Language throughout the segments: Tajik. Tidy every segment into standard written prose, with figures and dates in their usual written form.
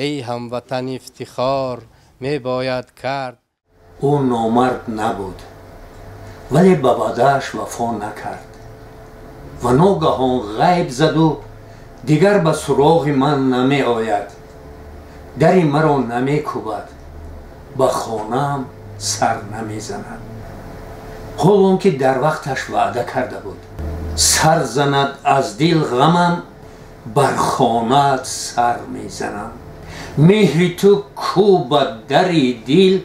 Эй ҳамватан, ифтихор мебояд кард. Ӯ номард набуд, вале ба ваъдааш вафо накард ва ногаҳон ғайб заду дигар ба суроғи ман намеояд, дари маро намекӯбад, ба хонаам сар намезанад, ҳол он ки дар вақташ ваъда карда буд. Сар занад аз дил ғамам, бар хонаат сар мезанам. Меҳри ту кӯбад дари дил,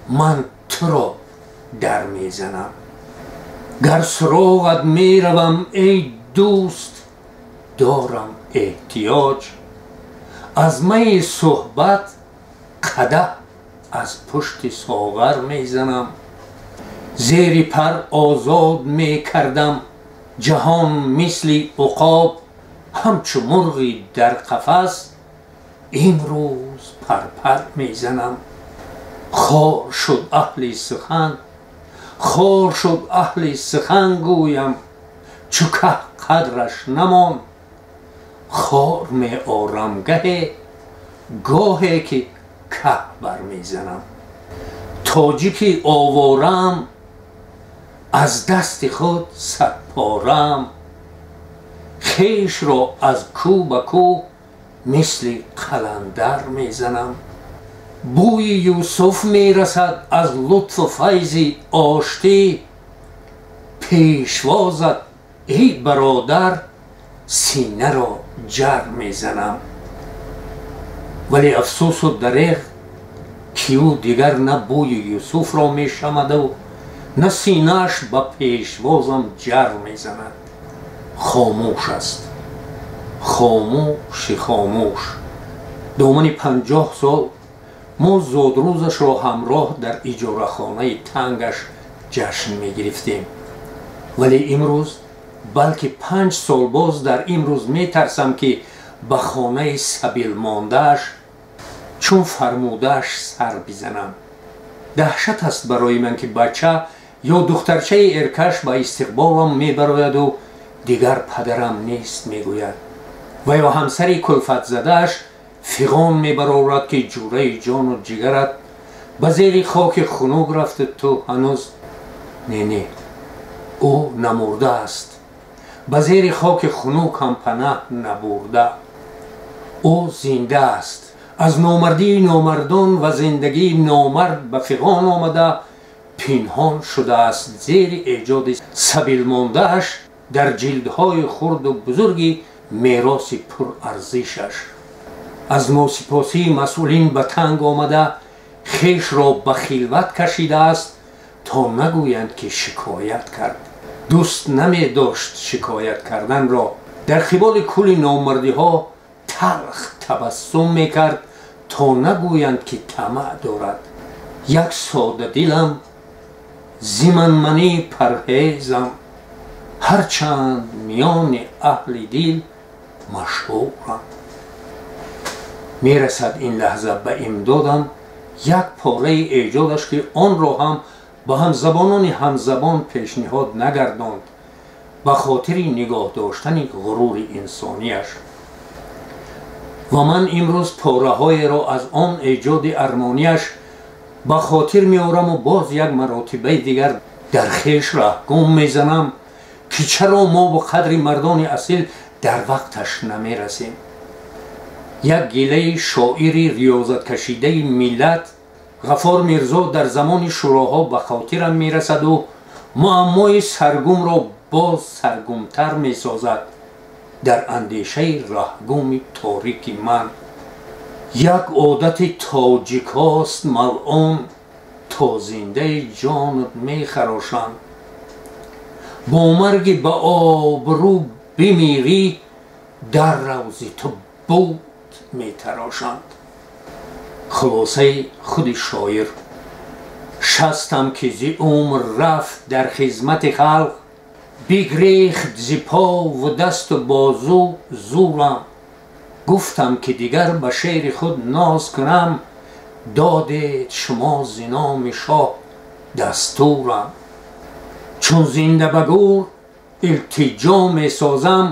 ман туро дар мезанам. Гар суроғат меравам, эй дӯст, дорам эҳтиёҷ. Аз майи суҳбат қадаҳ аз пушти соғар мезанам. Зери пар озод мекардам ҷаҳон мисли уқоб, ҳамчу мурғи дар қафас имрӯз парпар мезанам. Хор шуд аҳли сухан, хор шуд аҳли сухан гӯям, чу каҳ қадраш намонд. Хор меорам гаҳе, гоҳе ки каҳ бармезанам. Тоҷики овораам, аз дасти худ садпораам. Хешро аз кӯ ба кӯ мисли қаландар мезанам. Бӯи Юсуф мерасад аз лутфу файзи оштӣ. Пешвозат, эй бародар, синаро ҷар мезанам. Вале афсӯсу дареғ, ки ӯ дигар на бӯи Юсуфро мешамаду на синааш ба пешвозам ҷар мезанад. Хомӯш аст, хомӯши хомӯш. Домани 50 сол мо зодрӯзашро ҳамроҳ дар иҷорахонаи тангаш ҷашн мегирифтем. Вале имрӯз, балки 5 сол боз дар имрӯз метарсам, ки ба хонаи сабилмондааш чун фармудааш сар бизанам. Даҳшат аст барои ман, ки бача ё духтарчаи эркаш ба истиқболам мебарояду дигар падарам нест мегӯяд, ва ё ҳамсари кулфатзадааш фиғон мебарорад, ки ҷураи ҷону ҷигарат ба зери хоки хунук рафту ту ҳанӯз не, не, ӯ намурдааст, ба зери хоки хунук ҳам панаҳ набурда, ӯ зинда аст. Аз номардии номардон ва зиндагии номард ба фиғон омада пинҳон шудааст зери эҷоди сабилмондааш дар ҷилдҳои хурду бузурги мероси пурарзишаш. Аз носипосии масъулин ба танг омада хешро ба хилват кашидааст, то нагӯянд, ки шикоят кард. Дӯст намедошт шикоят карданро. Дар қиболи кулли номардиҳо талх табассум мекард, то нагӯянд, ки тамаъ дорад. Як содадилам, зиманманӣ парҳезам, ҳарчанд миёни аҳли дил машҳурам. Мерасад ин лаҳза ба имдодам як пораи эҷодаш, ки онро ҳам ба ҳамзабонони ҳамзабон пешниҳод нагардонд ба хотири нигоҳ доштани ғурури инсонияш. Ва ман имрӯз пораҳоеро аз он эҷоди армонияш ба хотир меораму боз як маротибаи дигар дар хеш раҳгум мезанам, ки чаро мо бо қадри мардони асил дар вақташ намерасем. Як гилаи шоири риёзаткашидаи миллат Ғафор Мирзо дар замони шӯроҳо ба хотирам мерасаду муаммои саргумро боз саргумтар месозад дар андешаи раҳгуми торики ман. Як одати тоҷикост малъун, то зиндаи ҷонат мехарошанд. Бо марги ба обрӯ бимирӣ, дар равзи ту буд метарошанд. Хулосаи худи шоир: шастам ки зи умр рафт дар хизмати халқ, бигрехт зи пову дасту бозу зурам. Гуфтам, ки дигар ба шеъри худ ноз кунам, додед шумо зи номи шоҳ дастурам. Чун зинда ба гӯр илтиҷо месозам,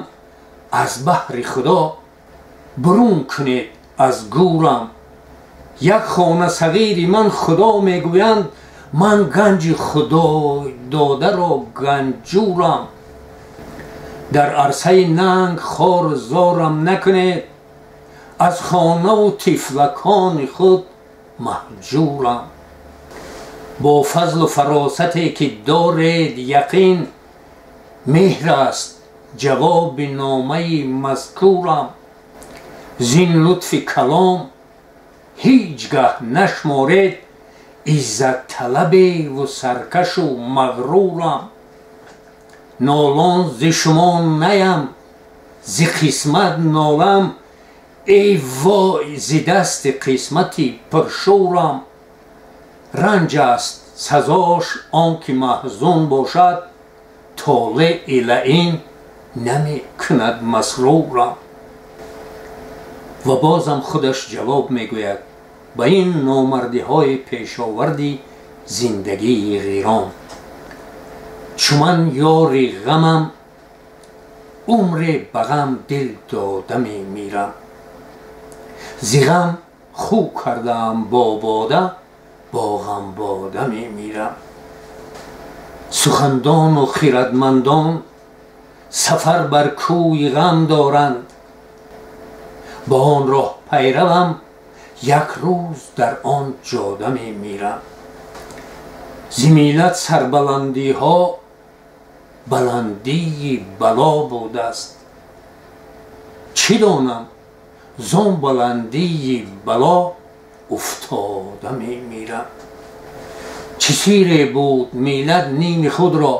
аз баҳри худо бурун кунед. аз гӯрам. Як хона сағири ман худо мегӯянд, ман ганҷи худой додаро ганҷурам. Дар арсаи нанг хор зорам накунед, аз хонаву тифлакони худ маҳҷурам. Бо фазлу фаросате ки доред яқин, меҳр аст ҷавоби номаи мазкурам. Зин лутфи калом ҳеҷ гаҳ нашморед, иззатталабеву саркашу мағрурам. Нолон зи шумо наям, зи қисмат нолам, эй вой зи дасти қисмати пуршӯрам. Ранҷ аст сазош он ки маҳзун бошад, толеи лаин намекунад масрурам. Ва бозам худаш ҷавоб мегӯяд ба ин номардиҳои пешоварди зиндагии ғирон. Чу ман ёри ғамам, умре ба ғам дил дода мемирам. Зи ғам хӯ кардаам бо бода, бо ғам бода мемирам. Сухандону хирадмандон сафар бар кӯи ғам доранд, ба он роҳ пайравам, як рӯз дар он ҷода мемирам. Зи миллат сарбаландиҳо баландии бало будааст, чӣ донам зон баландии бало уфтода мемирам. Чӣ сире буд миллат ними худро,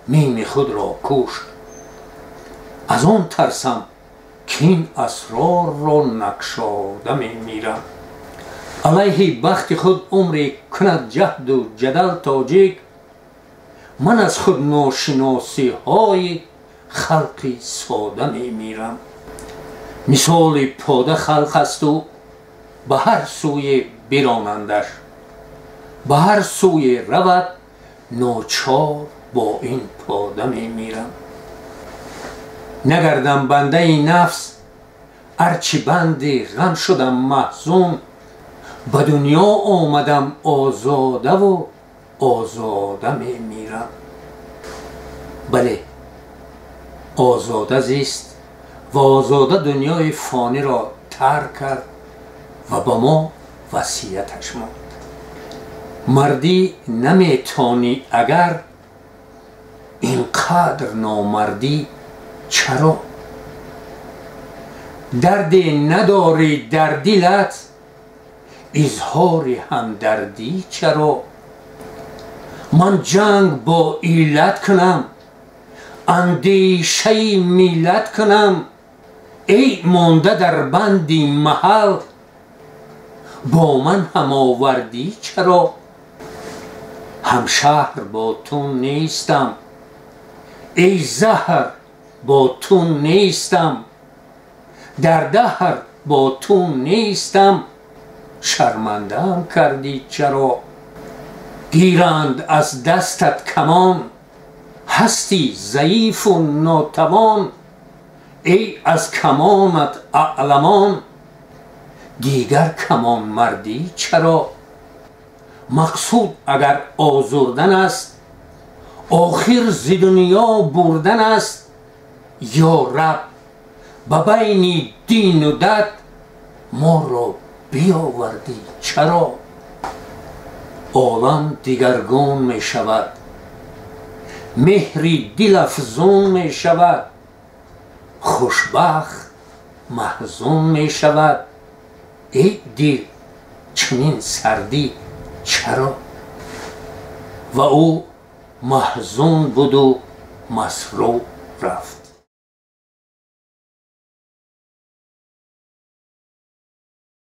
мими худро кушт, аз он тарсам ки ин асрорро накшода мемирам. Алайҳи бахти худ умре кунад ҷаҳду ҷадал тоҷик, ман аз худ ношиносиҳои халқи сода мемирам. Мисоли пода халқ асту ба ҳар сӯе биронандаш, ба ҳар сӯе равад ночор бо ин пода мемирам. Нагардам бандаи нафс, арчи банди ғам шудам маҳзун, ба дунё омадам озодаву озода мемирам. Бале, озода зист ва озода дунёи фониро тарк кард ва ба мо васияташ монд. Мардӣ наметонӣ агар, ин қадр номардӣ чаро? Дарде надорӣ дар дилат, изҳори ҳамдардӣ чаро? Ман ҷанг бо иллат кунам, андешаи миллат кунам, эй монда дар банди маҳал, бо ман ҳамовардӣ чаро? Ҳамшаҳр бо ту нестам, эй заҳр бо ту нестам, дар даҳр бо ту нестам, шармандаам кардӣ чаро? Гиранд аз дастат камон, ҳасти заифу нотавон, эй аз камонат аъламон, дигар камонмардӣ чаро? Мақсуд агар озурдан аст, охир зи дунё бурдан аст, ё раб ба байни дину дад моро биёвардӣ чаро? Олам дигаргун мешавад, меҳри дил афзун мешавад, хушбахт маҳзун мешавад, эй дил чунин сардӣ чаро? Ва ӯ маҳзун буду масрур рафт.